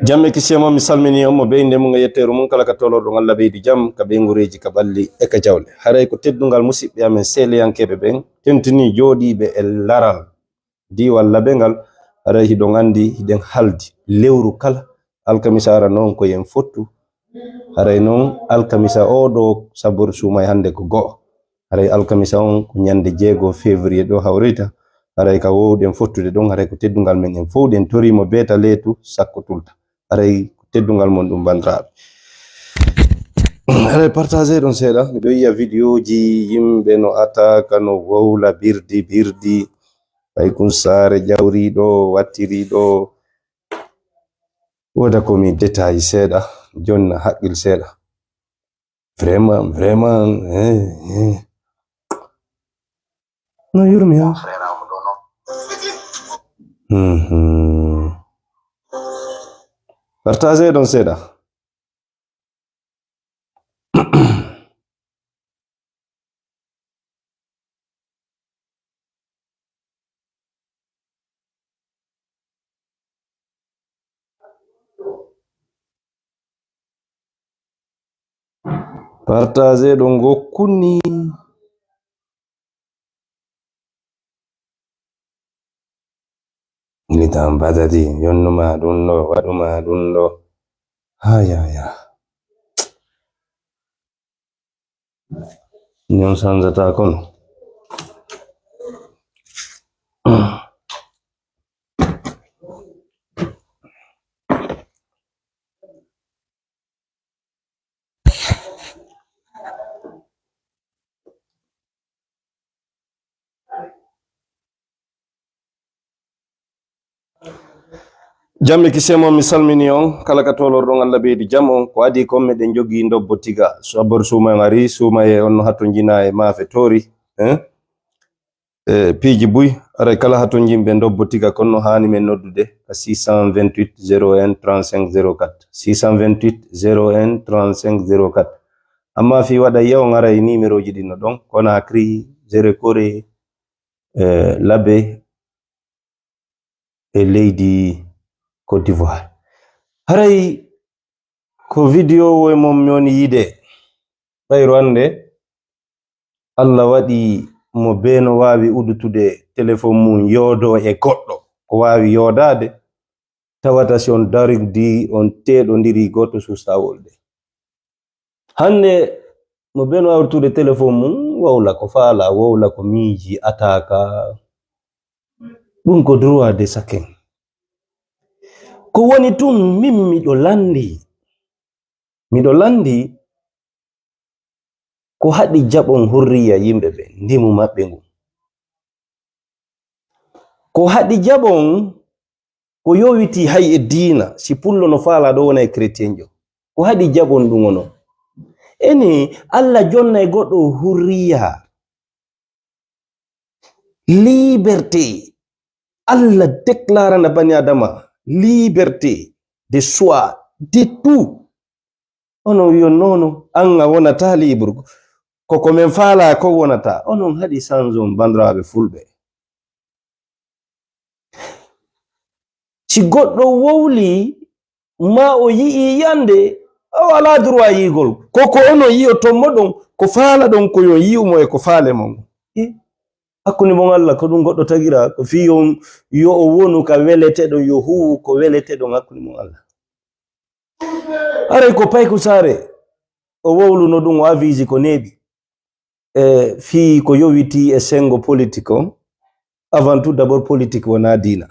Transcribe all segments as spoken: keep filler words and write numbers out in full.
Jamme kisiya mo, mi salmini on mo be inde mum e yetteeru mum, kala ka tolorɗon Allah ɓeydi jam ka ɓeyngureeji, ka ɓalli e ka jawle. Haray ko teddungal musiɓɓe amen seeleyankeeɓe ɓen, tentini jooɗiiɓe e laral diiwal Labe ngal, haray hiɗon anndi hiɗen haldi lewru kala alkamisa ara non ko yen fottu. Haray non alkamisa o ɗo sabor suumay hannde ko go'o. Haray alkamisa on ko ñande jeego février ɗo hawrita. Haray ka wowɗen fottude ɗon, haray ko teddungal men en fow ɗen toriimo beeta leetu sakko tulta. Haray ko teddungal mon ɗum, banndiraaɓe. Haray partage ɗon seeɗa. Miɗo yiya vidéoji yimɓe no ataka, no wowla birdi birdi. Ɓay kun saare jawriɗo, wattiriɗo. Woda ko mi détail seeɗa, jonna haqqil seeɗa. Vraiment, vraiment, eh, eh. No yurmi ha. Mhm. Partage ɗon seeɗa. Partage ɗo ngokkuni. Litan batati, yonnuma ɗum ɗo, waɗuma ɗum ɗo. Hayaya. Ñon sanzata kono. Jamme kise mon, mi salmini on kala ka tolorɗon, Allah ɓeydi jam on. Ko adi kon, meɗen jogii ndobbo tiga. So abor suuma en ari, suuma e on no hatto jina e maafe tori, hein? E piiji buy, aray kala hatto jimɓe ndobbo tiga kon no haani men noddude ka six cent vingt-huit zéro un trente-cinq zéro quatre, six cent vingt-huit zéro un trente-cinq zéro quatre. Amma fii waɗa yew, ŋara e nimerooji ɗin no ɗon, Conakry, Zéro Corée, eh, Labe e leydi Côte d'Ivoire. Haray ko vidéo wo e mon mi woni yiide. Ɓayro hannde, Allah waɗi mo bee no waawi udutude telefon mum yoodoo e goɗɗo. Ko waawi yoodaade, tawata si on dardi, on teeɗondiri, gooto suusaa wolde. Hannde, mo bee no waawi udutude telefon mum, wowla ko faala, wowla ko miiji, ataaka. Ɗum ko droit de chacun. Ko woni tun, min miɗo lanndi. Miɗo lanndi ko haɗi jaɓon hurriya yimɓe ɓe, ndimu maɓɓe ngun. Ko haɗi jaɓon ko yowitii hay e diina, si pullo no faalaa ɗo wona e chrétienjo. Ko haɗi jaɓon ɗum onon. Eni, Allah jonna e goɗɗo hurriya. Liberté. Allah déclarana bani Adama liberté de choix, de tout. Onon wi'on, non, non, an a wonataa libre. Ko ko men faalaa ko wonataa. Onon haɗi sanzon, bandiraaɓe fulɓe. Si goɗɗo wowlii, maa o yi'ii yande, a walaa droit yi'igol. Ko ko onon yi'oton mo ɗon, ko faalaɗon ko yo yi'u mo e ko faale mo ngon. E hakkunde mon Allah, ko ɗum goɗɗo tagiraa, ko fii on yo o wonu ka weleteɗon, yo huuwu ko weleteɗon hakkunde mon Allah. Haray ko Payku Saare o wowluno ɗum, o aviisi ko neeɓi. E fii ko yowitii e senngo politique on, avant tout d'abord politique wonaa diina.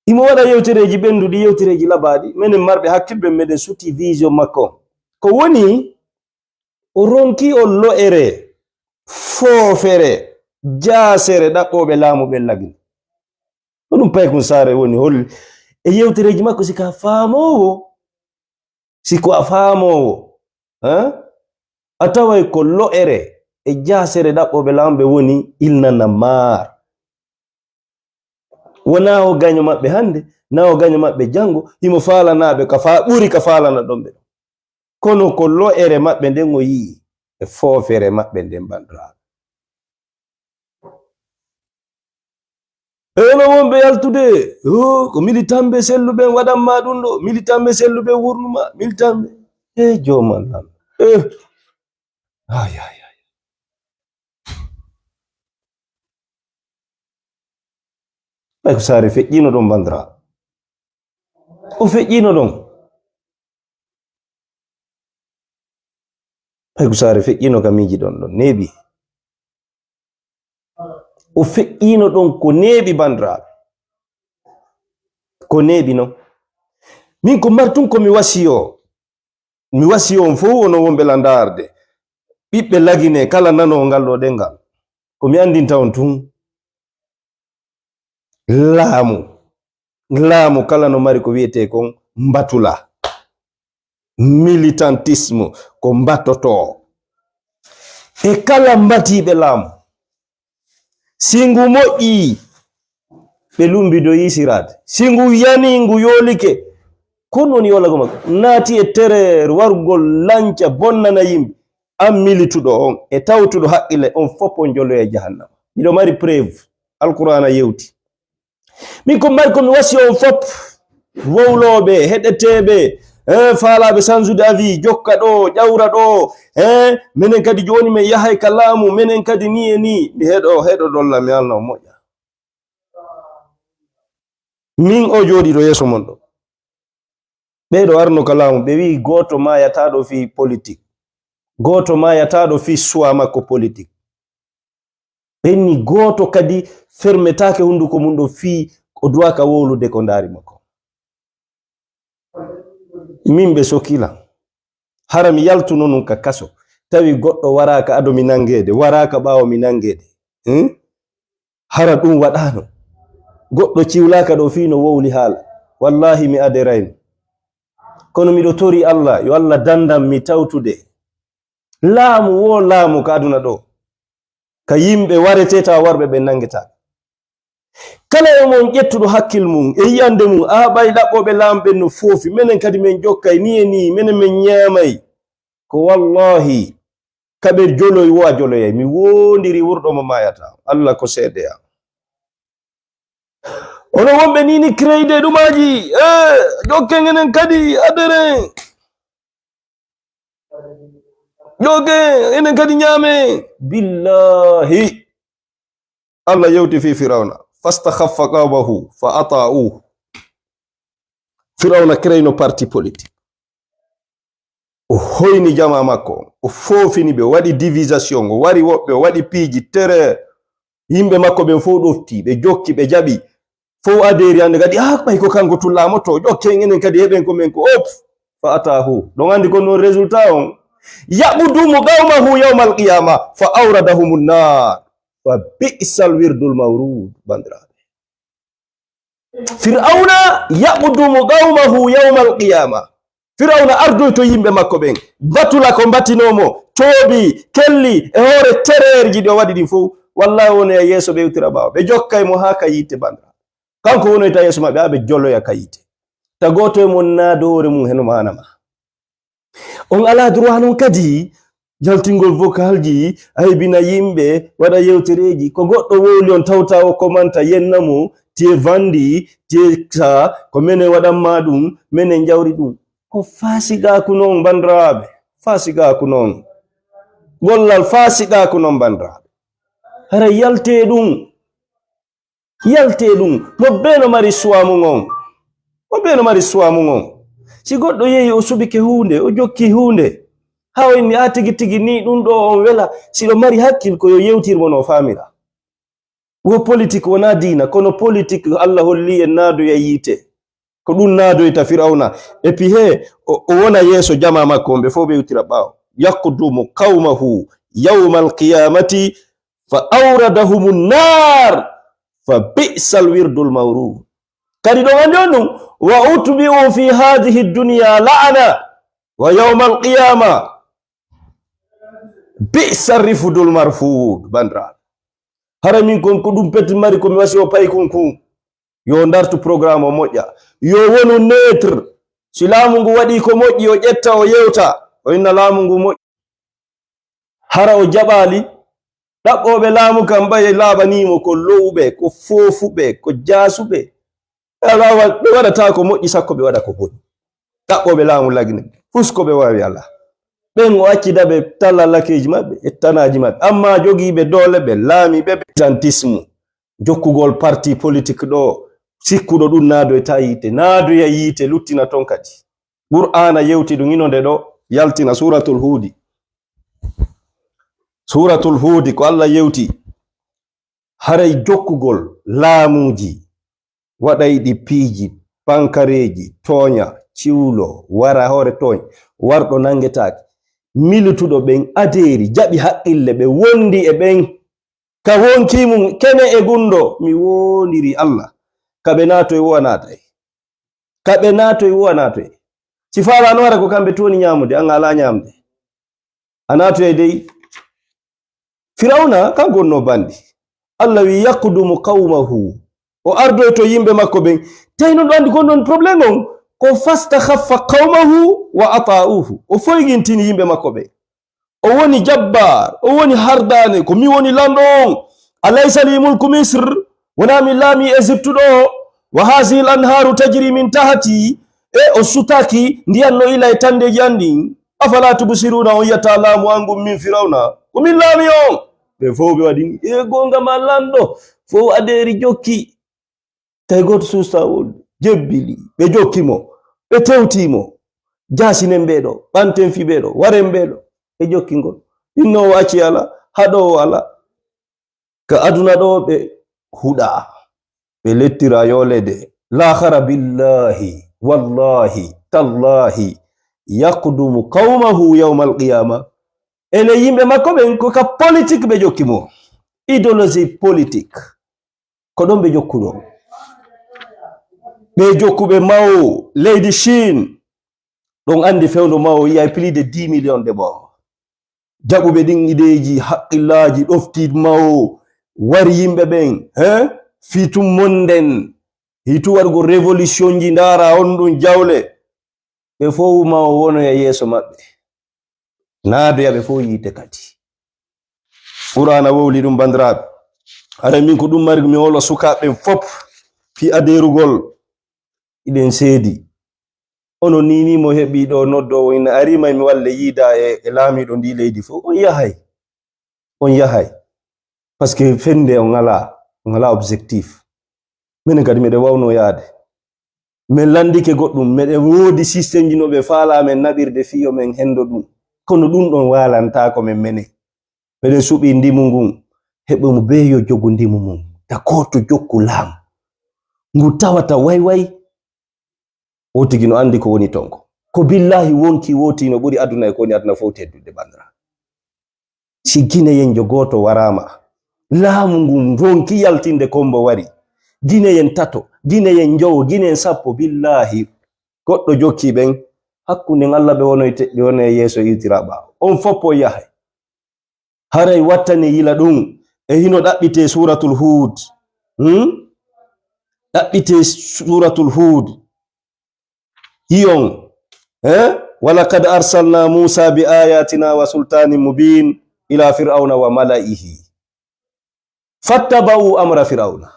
Himo waɗa yewtereeji ɓennduɗi, yewtereeji labaaɗi, menen marɓe hakkil ɓen meɗen sutii vision makko on. Ko woni, o ronkii on lo'ere, foofere, jaasere ɗaɓɓooɓe laamu ɓen lagni. Ko ɗum Paykun Saare woni holli e yewtereeji makko, si ko a faamoowo, si ko a faamoowo, hein? A taway ko lo'ere e jaasere ɗaɓɓooɓe laamu ɓe woni, il n'en a marre. Wonaa o gaño maɓɓe hannde, naa o gaño maɓɓe janngo, himo faalanaa ɓe ka faa ɓuri ka faalana ɗon ɓe. Kono ko lo'ere maɓɓe nden o yi'i e foofere maɓɓe nden, bandiraaɓe. E ono wonɓe yaltude, o, ko militanɓe selluɓe waɗan ma ɗum ɗo, militanɓe selluɓe wurnuma, militanɓe. E jooman lan. E. Ay, ay, ay. Ɓay ko saare feƴƴino ɗon, bandira. O feƴƴino ɗon. Ɓay ko saare feƴƴino ka miiji ɗon ɗon. Neeɓi. O feƴƴino ɗon ko neeɓi, bandiraaɓe. Ko neeɓi non. Min ko martun ko mi wasiyo. Mi wasiyo on fow ono wonɓe landaarde. Ɓiɓɓe Lagine kala nanoo ngal ɗo ɗengal. Ko mi anndinta on tun. Laamu. Laamu kala no mari ko wiyetee kon mbatula. Militantisme ko mbatotoo. E kala mbatiiɓe laamu. Si ngu moƴƴii, ɓe lumbidoyii siraat. Si ngu yanii, ngu yoolike, ko ɗun woni yoolago makko. Naati e tereer, warugol lanca, bonnana yimɓe. An milituɗo on e tawtuɗo haqqille on, fof on joloya jahannama. Miɗo mari preuve. Alqur'aana yewti. Min ko mari ko mi wasi on fof, wowlooɓe, heɗeteeɓe, eh, faalaaɓe sansude avis, jokka ɗo, ƴawra ɗo, eh, menen kadi jooni men yahay ka laamu, menen kadi ni e ni, mi heɗo, heɗo ɗolla, mi alna on moƴƴa. Min o jooɗiiɗo yeeso mon ɗo. Ɓee ɗo arno ka laamu, ɓe wi'i gooto maayataaɗo fii politik, gooto maayataaɗo fii suwa makko politik. Ɓenni gooto kadi fermetaake hunduko mun ɗo fii o duwaaka wowlude ko ndaari makko. Min ɓe sokila. Hara mi yaltuno nun ka kaso. Tawi goɗɗo waraaka ado mi nangeede, waraaka ɓaawo mi nangeede. Hmm? Hara ɗum waɗaano. Goɗɗo ciwlaaka ɗo fii no wowli haala. Wallahi mi aderayno. Kono miɗo tori Allah, yo Allah dandam mi tawtude. Laamu wo laamu ka aduna ɗo. Ka yimɓe warete tawa warɓe ɓe nangeta. Kala e mon ƴettuɗo hakkil mum e yi'ande mum, a haɓay ɗaɓɓooɓe laamɓe no foofi, menen kadi men jokkay ni e ni, menen men ñaamay. Ko wallahi, ka ɓe joloy wo a joloyay. Mi woondiri wurɗo mo maayata. Allah ko seede am. Ono wonɓe ni ni créé ɗumaaji, eh, jokken enen kadi adere. Jokke, enen kadi ñaame. Billahi. Allah yewti fii Firawna. Fastakhaffa qawmahu fa ata'uhu. Firawna créé no parti politique. O hoyni jamaa makko. O foofini ɓe, o waɗi division, o wari woɓɓe, o waɗi piiji tere. Yimɓe makko ɓen fow ɗofti, ɓe jokki, ɓe jaɓi. Fow adeeri hande kadi, ah, ɓay ko kanko tun laamoto, jokken enen kadi heɓen ko men ko, op, fa ataahu. Ɗon andi ko non résultat on. Yaqdumu qawmahu yawmal qiyama, fa awradahumun nar. Fa bi'sal wirdul mawrud, bandiraaɓe. Fir'auna yaqdumu qawmahu yawmal qiyama. Fir'auna ardoyto yimɓe makko ɓen. Batula ko mbatinomo, coobi, kelli, e hoore tereerji ɗi o waɗi ɗin fow. Wallahi woni e yeeso ɓe yewtira ɓaawo. Ɓe jokkay mo haa ka yiite bandiraaɓe. Kanko wonoyta yeeso maɓɓe haa ɓe joloya ka yiite. Ta gooto e mon naado hoore mum heno maanama. On alaa droit non kadi jaltingol vocalji, aybina yimɓe, waɗa yewtereeji. Ko goɗɗo wowli on tawta o komanta yenna mo, tiye vandi, tiye sa, ko menen waɗan ma ɗum, menen jawri ɗum. Ko fasigaaku non, bandiraaɓe. Fasigaaku non. Gollal fasigaaku non, bandiraaɓe. Hara yalte ɗum. Yalte ɗum. Mo bee no mari suwa mum on. Mo bee no mari suwa mum on. Si goɗɗo yehi o suɓike huunde, o jokki huunde. Haa o inni, "A tigi tigi ni ɗum ɗo on wela." Si ɗo mari hakkil ko yo yewtir mo no faamira. Wo politik wonaa diina, kono politik Allah holli en naadoya yiite. Ko ɗum naadoyta Firawna. Et puis he, o, o wona yeeso jamaa makko, on ɓe fof ɓe yewtira ɓaawo. Yaqdumu qawmahu yawmal qiyamati fa awradahumun nar fa bi'sal wirdul mawrud. Kadi ɗon anndi on ɗum, wa utbi'u fi hadhihi dunya la'ana wa yawmal qiyama bi'sal rifdul marfud. Bandiraaɓe, hara min kon ko ɗum peti mari ko mi wasi o paykun kun. Yo ndartu programme o moƴƴa. Yo wonu neutre. Si laamu ngu waɗi ko moƴƴi, o ƴetta, o yewta. O inna laamu ngu moƴƴi. Hara o jaɓaali, Ɗaɓɓooɓe laamu kam ɓay laaɓaniimo ko lowuɓe, ko foofuɓe, ko jaasuɓe. Ɓe alaa wa-, ɓe waɗataa ko moƴƴi, sakko ɓe waɗa ko boni. Ɗaɓɓooɓe laamu lagine, fus ko ɓe waawi alaa. Ɓen o accida ɓe tallallaakeeji maɓɓe e tanaaji maɓɓe. Ammaa jogiiɓe doole ɓe, laamiiɓe ɓe, militantisme, jokkugol parti politique ɗo, sikkuɗo ɗum naadoyta yiite, naadoya yiite, luttina ton kadi. Qur'aana yewti ɗum, ino nde ɗo yaltina Suuratul Huudi. Suuratul Huudi ko Allah yewti. Haray jokkugol laamuuji, waɗayɗi piiji, pankareeji, tooña, ciwlo, wara hoore tooñ, warɗo nanngetaake. Milutuɗo ɓen adeeri, jaɓi haqqille, ɓe wondi e ɓen. Ka wonkii mum, kene e gunndo, mi woondirii Allah. Ka ɓe naatoy wo a naatay. Ka ɓe naatoy wo a naatoy. Si faalaano hara ko kamɓe toni ñaamude, an a alaa ñaamde. A naatoyay dey. Firawna, kan gonnoo banndi. Allah wi, "Yaqdumu qawmahu." O ardoyto yimɓe makko ɓen. Tawi non ɗo anndi gon ɗon problème on. Ko, "Fastakhaffa qawmahu wa ata'uhu." O foygintini yimɓe makko ɓen. O woni jabbar, o woni hardaane, ko mi woni lanɗo on. "Alaysa li mulku Misr?" Wonaa mi laami Égypte ɗo? "Wa hazihi al anharu tajri min tahti." E o sutaki ndiyan no ila e tandeji an ɗin. "Afala tubsiruna?" On yiyata laamu an ngun min Firawna? Ko min laami on. Ɓe fow ɓe waɗini, "E goonga ma lanɗo." Fow adeeri jokki. Tawi gooto suusta wol, jebbili. Ɓe jokki mo. Ɓe tewti mo. "Jaasinen ɓee ɗo, ɓanten fii ɓee ɗo, waren ɓee ɗo." Ɓe jokki ngol. Innoowo acci ala, haɗoowo ala. Ka aduna ɗo ɓe huɗa, ɓe lettira yolede. Lahara billahi, wallahi, tallahi, yaqdumu qawmahu yawmal qiyama. Ene yimɓe makko ɓen ko ka politique ɓe jokki mo. Idéologie politique. Ko ɗon ɓe jokkuno. Ɓe jokkuɓe Mao, leydi Chine. Ɗon anndi fewndo Mao, il y a plus de dix millions de morts. Jaɓuɓe ɗin ideeji, haqqillaaji, ɗofti Mao, wari yimɓe ɓen, hein? Fii tun monden, hitu waɗugo révolution ji, ndaara on ɗum jawle. Ɓe fow Mao wonoya yeeso maɓɓe. Naadoya ɓe fow yiite kadi. Qur'aana wowli ɗum, bandiraaɓe. Aray min ko ɗum mari mi holo sukaaɓe ɓen fop fii adeerugol. Iɗen seedi. Onon nii, nii mo heɓii ɗo noddoowo ina arii, may mi walle yiida e, e laamiiɗo ndii leydi fof. On yahay. On yahay. Parce que fende on alaa, on alaa objectif. Minen kadi miɗen waawno yaade. Min lanndike goɗɗum, miɗen woodi système ji no ɓe faalaa men naɓirde fii yo men henndo ɗum. Kono ɗum ɗon waalantaako men menen. Meɗen suɓii ndimu ngun, heɓe mo bee yo jogu ndimu mum, ta gooto jokku laamu. Ngu tawata way way, o tigi no anndi ko woni ton ko. Ko billaahi wonkii wootii no ɓuri aduna e ko woni aduna fow teddude, banndiraaɓe. Si Gineyenjo gooto waraama, laamu ngun ronki yaltinde kombo wari, Gineyen tato, Gineyen njowo, Gineyen sappo, billaahi, goɗɗo jokkii ɓen, hakkunden Alla ɓe wonoyte, ɓe wonoye yeeso iwtira ɓaawo. On foppo yahay. Haray wattane yila ɗum e hino ɗaɓɓitee Suuratul Huud. Hmm? Ɗaɓɓitee Suuratul Huud. Hiyon, eh? "Walaqad arsalna Muusa bi ayatina wa sultanin mubin ila Fir'auna wa mala'ihi. Fattaba'u amra Fir'auna."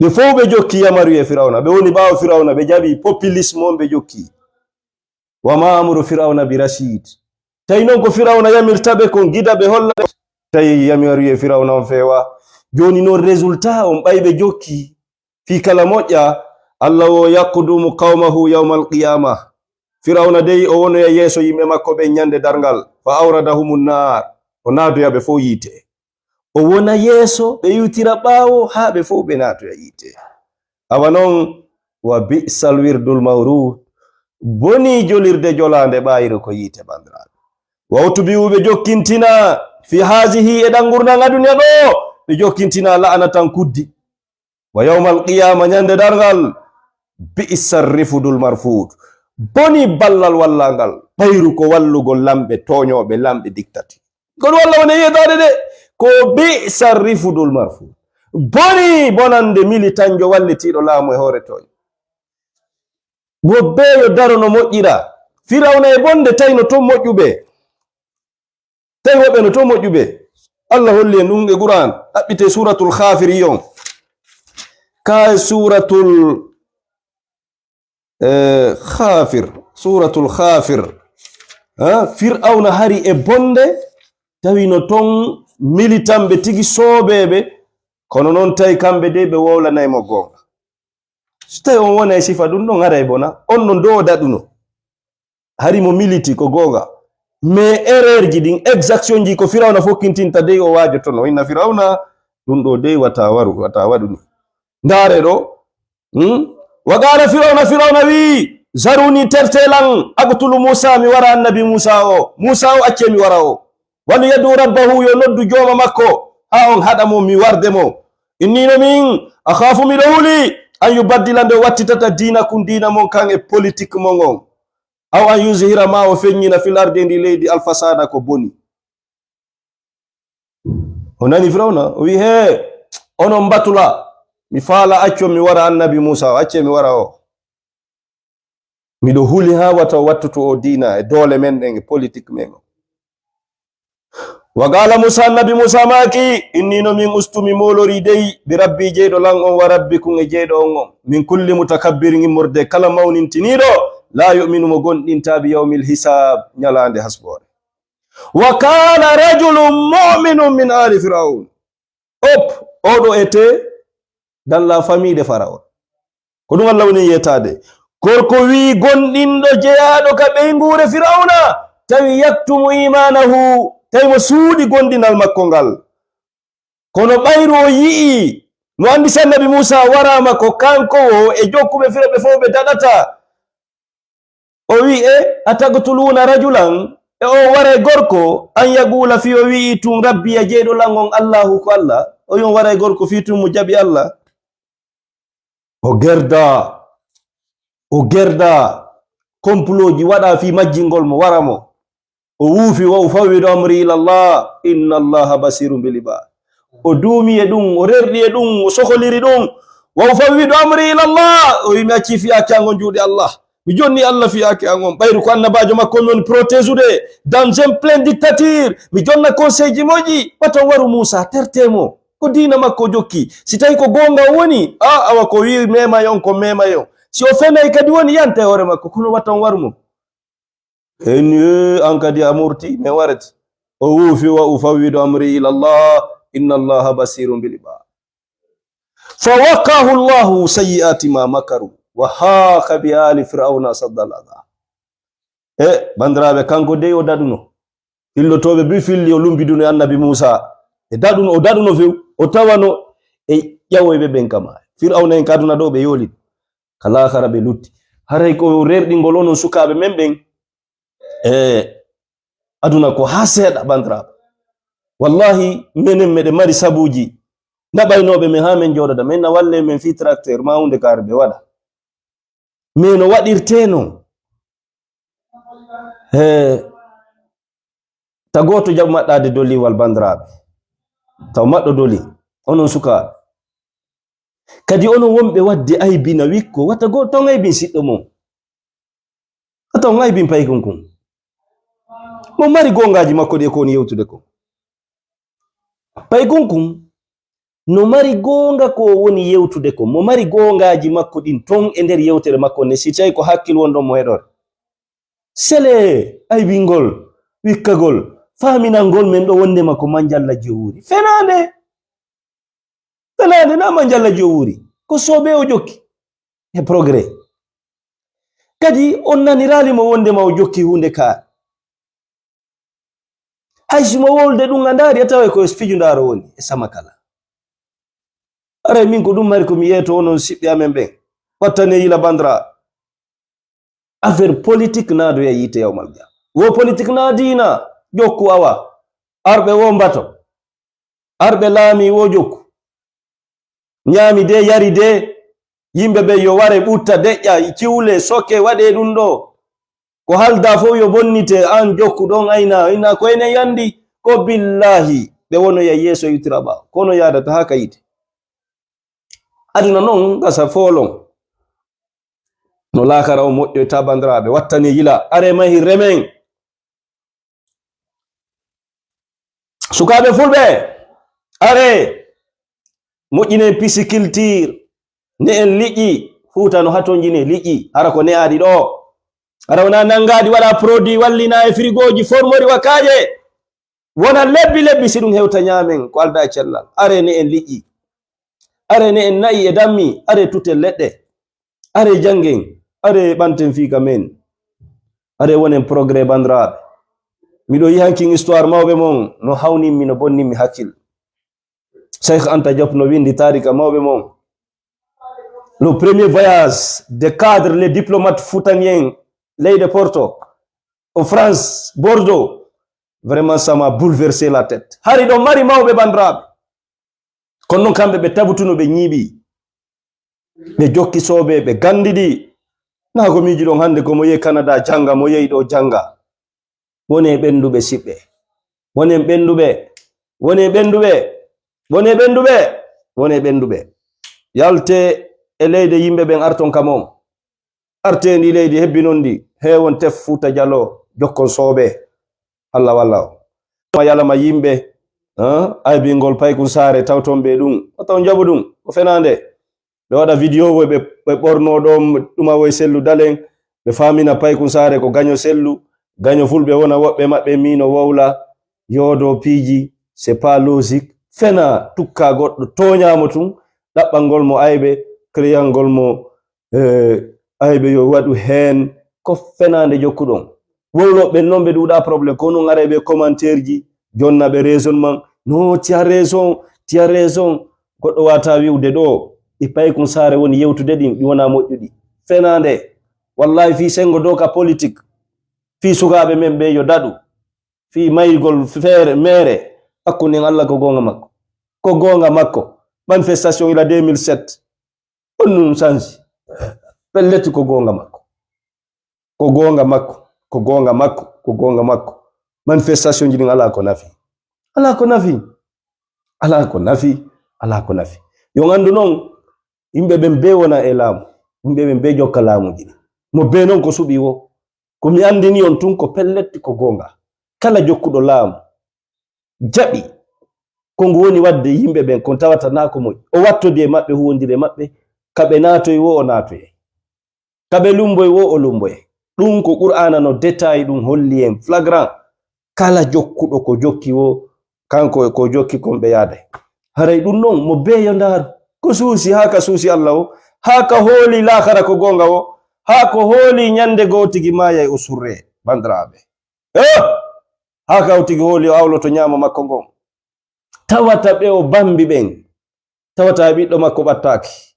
Ɓe fow ɓe jokki yamaruye Firawna. Ɓe woni ɓaawo Firawna, ɓe jaɓi populisme on, ɓe jokki. "Wa ma amru Firawna bi rashid." Tawi non ko Firawna yamirta ɓe kon, gida ɓe holla, tawi yamaruye Firawna on feewa. Jooni non résultat on, ɓay ɓe jokki fii kala moƴƴa, Allah wo, "Yaqdumu qawmahu yawmal qiyama." Firawna dey o wonoya yeeso yimɓe makko ɓen ñande darngal. "Fa awradahumun naar." O naadoya ɓe fow yiite. O wona yeeso, ɓe iwtira ɓaawo, haa ɓe fow ɓe naatoya yiite. Awa non, "Wa bi'sal wirdul mawrud." Bonii jolirde jolaande ɓaayru ko yiite, banndiraaɓe. "Wa utbi'u", ɓe jokkintina, "fi hazihi", e ɗan ngurndan aduna ɗo, ɓe jokkintina la'anatan kuddi. "Wa yawmal qiyama", ñande darngal, "bi'sar rifudul marfud." Bonii ballal wallaangal, ɓayru ko wallugol lamɓe tooñooɓe, lamɓe diktati. Ko ɗum Allah woni e yeetaade de. Ko bi'sa rifudul marfud. Boni bonande militanjo wallitiiɗo laamu e hoore tooñ. Woɓɓe yo daro no moƴƴira. Firawna e bonde tawi no toon moƴƴuɓe. Tawi woɓɓe no toon moƴƴuɓe. Allah holli en ɗum e Qur'an. Ɗaɓɓite Suratul Ghafir yon. Ka e Suratul, eh, Ghafir. Suratul Ghafir. Ha? Fir'auna hari e bonde, tawi no ton militanɓe tigi soobeeɓe, kono noon tawi kamɓe de ɓe wowlanay mo goonga. So tawi on wonay sifa ɗum ɗon, haray bona. On no dooda ɗuno. Hari mo militi ko goonga. Mais erreur ji ɗin, exaction ji ko Firawna fokkintinta dey o waajotono. Inna Firawna, ɗum ɗo dey wata waru, wata waɗu ni. Ndaare ɗo. Hmm? Wa qala Firawna, Firawna wi, "Zaruni, terte lan, aqtulu Musa, mi wara annabi Musa o. Musa o, acce mi wara o. Wal yad'u rabbahu, yo noddu jooma makko, haa on haɗa mo, mi warde mo. Inni no min, akhafu, miɗo huli, an yubaddila, nde o wattitata dinakum, diina mon kan e politique mon on. Aw an yuzhira, ma o feññina fil ardi, e ndi leydi, alfasada, ko boni." O nani Firawna, o wi, "He, onon mbatula, mi faala, accon mi wara annabi Musa o, acce mi wara o. Miɗo huli haa wata o wattutu o diina e doole men ɗen e politique men o." Wa qala Musa, annabi Musa maaki, "Inni no min ustu, mi moolori dey, bi rabbi, jeyɗo lan on, wa rabbikum, e jeyɗo on on, min kulli mutakabbirin, immorde kala mawnintiniiɗo, la yu'minu, mo gomɗintaa, bi yawmil hisab, ñalaande hasboore. Wa kana rajulun mu'minun min ali Fir'aun." Op, oɗo ete dans la famille de Pharaon. Ko ɗum Allah woni yeetaade. Gorko wi gomɗinɗo jeyaaɗo ka ɓeynguure Firawna, tawi yaktumu imanahu, tawi mo suuɗi gomɗinal makko ngal. Kono ɓayru o yi'i, no anndi si annabi Muusa waraama ko kanko o e jokkuɓe firo ɓe fof ɓe daɗata. O wi, "E, ataqtuluna rajulan, e o waray gorko, an yaqula, fii o wi'i tun, Rabbi, a jeyɗo lan on, Allahu ko Allah." O wi on waray gorko fii tun mo jaɓi Allah. O gerda, o gerda, komploji waɗa fii majjingol mo, wara mo. O wuufi, "Wa ufawwidu amri ila Allah, inna Allaha basirun bil ibad." O duumi e ɗum, o rerɗi e ɗum, o sokoliri ɗum. "Wa ufawwidu amri ila Allah." O wi, "Mi acci fiyaake an on juuɗe Allah. Mi jonni Allah fiyaake an on." Ɓayru ko annabaajo makko on woni protéjude dans un plein dictature. Mi jonna conseil ji moƴƴi. Wata on waru Muusa, terte mo. Ko diina makko o jokki. Si tawi ko goonga o woni, a, awa ko wi memayon, ko memayon. Si o fenay kadi woni, yanta e hoore makko, kono wata on waru mo. En, eh, an kadi a murti, mi warati. O wuufi, "Wa ufawwidu amri ila Allah, inna Allaha basirun bil ibad." Fa waqahu Allahu sayyi'ati ma makaru, wa haqa bi ali Fir'auna saddal adha. E, bandiraaɓe, kanko dey o daɗuno. Fillotooɓe bi filli o lumbiduno e annabi Muusa. E daɗuno, o daɗuno few, o tawano e ƴawoyɓe ɓen kama. Fir'auna en ka aduna ɗo ɓe yooli. Ka laakara ɓe lutti. Haray ko rerɗingol onon sukaaɓe men ɓen. E aduna ko haa seeɗa, bandiraaɓe. Wallahi, menen meɗen mari sabuuji naɓaynooɓe men haa men jooɗoda. Men na walle men fii tracteur, maa huunde kaari ɓe waɗa. Mais no waɗirtee non? He, ta gooto jaɓu maɗɗaade doliwal, bandiraaɓe. Taw maɗɗo doli, onon sukaaɓe. Kadi onon wonɓe waɗde aybina wikko, wata go-, ton aybin siɗɗo mon. Wata on aybin paykun kun. Mo mari goongaaji makko ɗi e ko woni yewtude ko. Paykun kun no mari goonga ko woni yewtude ko. Mo mari goongaaji makko ɗin ton e nder yewtere makko ne, si tawi ko hakkil won ɗon mo heɗore. Sele aybingol, wikkagol, faaminangol men ɗo wondema ko manjalla jowuri. Fenaande. Fenaande na manjalla jowuri. Ko soobe o jokki e progrès. Kadi on naniraali mo wondema o jokki huunde ka. Hay si mo wolde ɗum a ndaari, a taway ko e Fijundaaro woni, e Samakala. Aray min ko ɗum mari ko mi yeeto onon siɓɓe amen ɓen. Wattane yila bandira. Affaire politique naadoya yiite yawmal qiyama. Wo politique na diina, jokku awa. Arɓe wo mbato. Arɓe laami wo jokku. Ñaami de, yari de. Yimɓe ɓe yo ware ɓutta, deƴƴa, ciwle, soke, waɗe ɗum ɗo. Ko halda fof yo bonnite, an jokku ɗon ayna, ina ko enen yandi. Ko billahi, ɓe wonoya yeeso iwtira ɓaawo. Kono yaadata haa ka yiite. Aduna non gasa foolon. No laakara o moƴƴoyta, bandiraaɓe, wattane yila, are mahi remen. Sukaaɓe fulɓe, are, moƴƴinen pisiculture, ne'en liƴƴi, Fuuta no hatonjine liƴƴi, hara ko ne'aaɗi ɗo. Hara wona nanngaaɗi waɗa produit wallina e frigooji, formori wa kaaƴe. Wona lebbi lebbi si ɗum hewta ñaamen ko aldaa e cellal. Are ne'en liƴƴi. Are ne'en na'i e dammi. Are tuten leɗɗe. Are janngen. Are ɓanten fii ka men. Are wonen progrès banndiraaɓe. Miɗo yihankin histoire mawɓe mon no hawninmi, no bonninmi hakkil. Cheikh Anta Diop no winndi taarika mawɓe mon. Le premier voyage des cadres, les diplomates futanien, leyɗe Porto, en France, Bordeaux. Vraiment, ça m'a bouleversé la tête. Hari ɗo mari mawɓe banndiraaɓe. Kono noon kamɓe ɓe tabutuno, ɓe ñiiɓi. Ɓe jokki soobe, ɓe ganndidi. Naa ko miijiɗon hannde ko mo yehi Canada jannga, mo yehi ɗo jannga. Wonee ɓennduɓe siɓɓe. Wonen ɓennduɓe. Wonee ɓennduɓe. Wonee ɓennduɓe. Wonee ɓennduɓe. Yalte e leyɗe yimɓe ɓen arton ka mon. Arte e ndi leydi hebbinon ndi. Heewon tef Fuuta Jaloo. Jokkon soobe. Allah walla o. Ma yalama yimɓe, ah, aybingol paykun saare tawton ɓe ɗum. O taw njaɓu ɗum. O fenaande. Ɓe waɗa video wo ɓe, ɓe ɓorno ɗo ɗuma woy sellu dalen. Ɓe famina paykun saare ko gaño sellu. Gaño fulɓe wona woɓɓe maɓɓe miino wowla. Yoodo piiji. C'est pas logique. Fena tukka goɗɗo tooñaamo tun. Ɗaɓɓangol mo ayɓe. Kreyangol mo, eh, ayɓe yo waɗu heen. Ko fenaande jokkuɗon. Wowloɓe noon ɓe ɗuuɗa problème. Ko noon ara ɓe commentaire ji. Jonna ɓe raisonnement. No, tu as raison. Tu as raison. Goɗɗo wata wi'ude ɗo, ɗi paykun saare woni yewtude ɗin, ɗi wona moƴƴuɗi. Fenaande. Wallahi fii senngo dow ka politique. Fii sukaaɓe men ɓe yo daɗu. Fii maygol feere, meere. Hakkunde Allah ko goonga makko. Ko goonga makko. Manifestation ila deux mille sept. On ɗum sansi. Pellet ko goonga makko. Ko goonga makko. Ko goonga makko. Ko goonga makko. Manifestation ji ɗin alaa ko nafi. Alaa ko nafi. Alaa ko nafi. Alaa ko nafi. Yo nganndu noon, yimɓe ɓen bee wona e laamu. Yimɓe ɓen bee jokka laamuuji ɗin. Mo bee noon ko suɓi wo. Ko mi anndini on tun ko pellet ko goonga. Kala jokkuɗo laamu, jaɓi ko ngu woni waɗde yimɓe ɓen, kon tawata naa ko moƴƴi. O wattodi e maɓɓe, huwondiri e maɓɓe, ka ɓe naatoyi wo o naatoyay. Ka ɓe lumboyi wo o lumboyay. Ɗum ko Qur'aana no détail ɗum holli en flagrant. Kala jokkuɗo ko jokki wo, kanko e ko jokki kon ɓe yaaday. Haray ɗum non mo bee yo ndaaru. Ko suusi haa ka suusi Allah o, haa ka hooli laakara ko goonga o, haa ko hooli ñande goo tigi maayay o surree, banndiraaɓe. Eh! Haa ka o tigi hooli o awloto ñaamo makko ngon. Tawata ɓe o bambi ɓen. Tawata ɓiɗɗo makko ɓattaaki.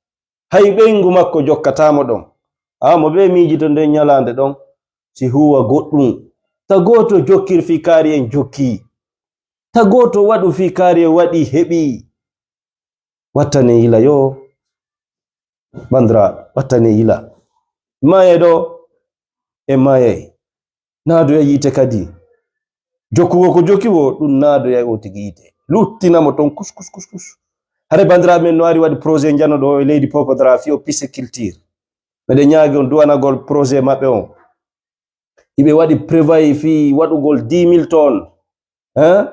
Hay ɓeyngu makko jokkataa mo ɗon. Haa mo bee miijito nden ñalaande ɗon. Si huuwa goɗɗum. Ta gooto jokkir fii kaari en jokki. Ta gooto waɗu fii kaari en waɗi heɓi. Wattane yila yo. Banndiraaɓe, wattane yila. Maye ɗo e maye. Naadoya yiite kadi. Jokkugo ko jokki wo, ɗum naadoya o tigi yiite. Luttina mo ton kus, kus, kus, kus. Hare banndiraaɓe men no ari waɗi projet njano ɗo e leydi Popo Dara fii o pisciculture. Meɗen ñaagi on duwanagol projet maɓɓe on. Iɓe waɗi prévoit fii waɗugol dix mille tonnes. Hein?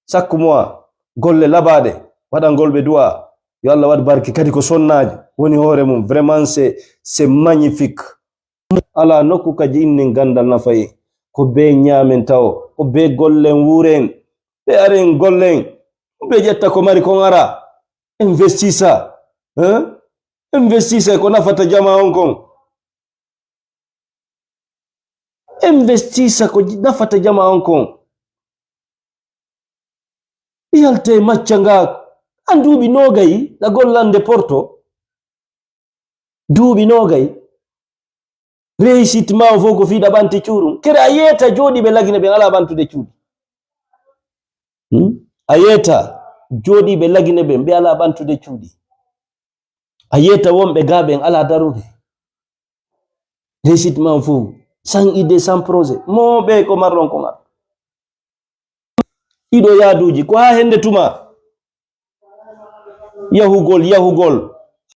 Chaque mois, golle labaaɗe, waɗangol ɓe du'a. Yo Allah waɗ barke. Kadi ko sonnaajo woni hoore mum. Vraiment, c'est, c'est magnifique. Alaa nokku ka jinnin ganndal nafayi. Ko bee ñaamen tawo, ko bee gollen wuuren. Ɓe aren gollen, ɓe ƴetta ko mari kon ara. Investisa, hein? Investisa ko nafata jamaa on kon. Investisa ko nafata jamaa on kon. Yalte macca nga, an duuɓi noogay, ɗa gollande Porto. Duuɓi noogay. Réussite ma o fof ko fii ɗa ɓanti cuuɗum. Kere a yeeta jooɗiiɓe Lagine ɓen alaa ɓantude cuuɗi. Hmm? A yeeta jooɗiiɓe Lagine ɓen ɓe alaa ɓantude cuuɗi. A yeeta wonɓe gaa ɓen alaa darude. Réussite ma o fof, sans idée, sans projet. Mo ɓe ko marron ko ngal. Ɗiɗo yaaduuji, ko haa hende tuma. Yahugol, yahugol,